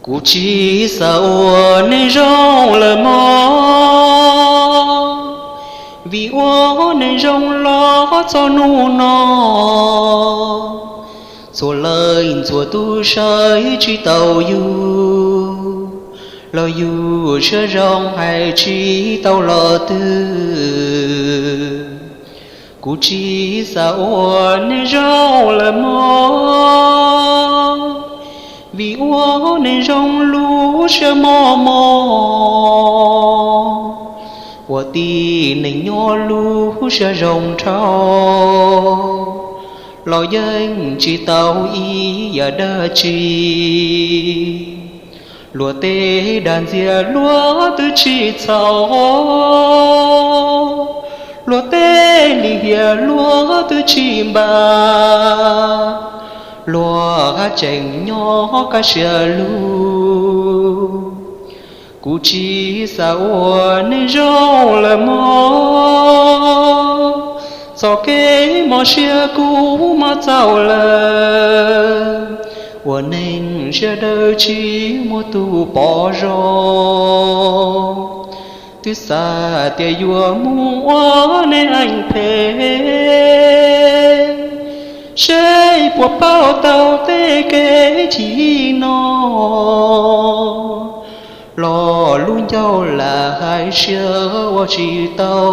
Kuv tsis xav ua neeg zoo lawm mog, vim ua neeg zoo los txog hnub no, txhua leej txhua tus saib tsis taus yus, los yus siab zoo hais tsis tau los twg. Kuv tsis xav ua neeg zoo lawm mog, vim ua neeg zoo lub siab mos mos, ua tib neeg nyob lub siab zoo dhau, los yeej tsis tau ib yam dab tsi. Luag tej dag ntxias luag twb tsis txhaum, luag tej lim hiam luag twb tsis npam, luag haj tseem nyob kaj siab lug. Kuv tsis xav ua neeg zoo lawm mog, txoj kev mob siab kuv mob txaus lawm, ua neeg siab dawb tsis muaj tus pom zoo. Twb xav tias yuav mus ua neeg eej phem, seb puas pauj tau tej kev chim no, los lub ncauj lam hais siab ua tsis tau.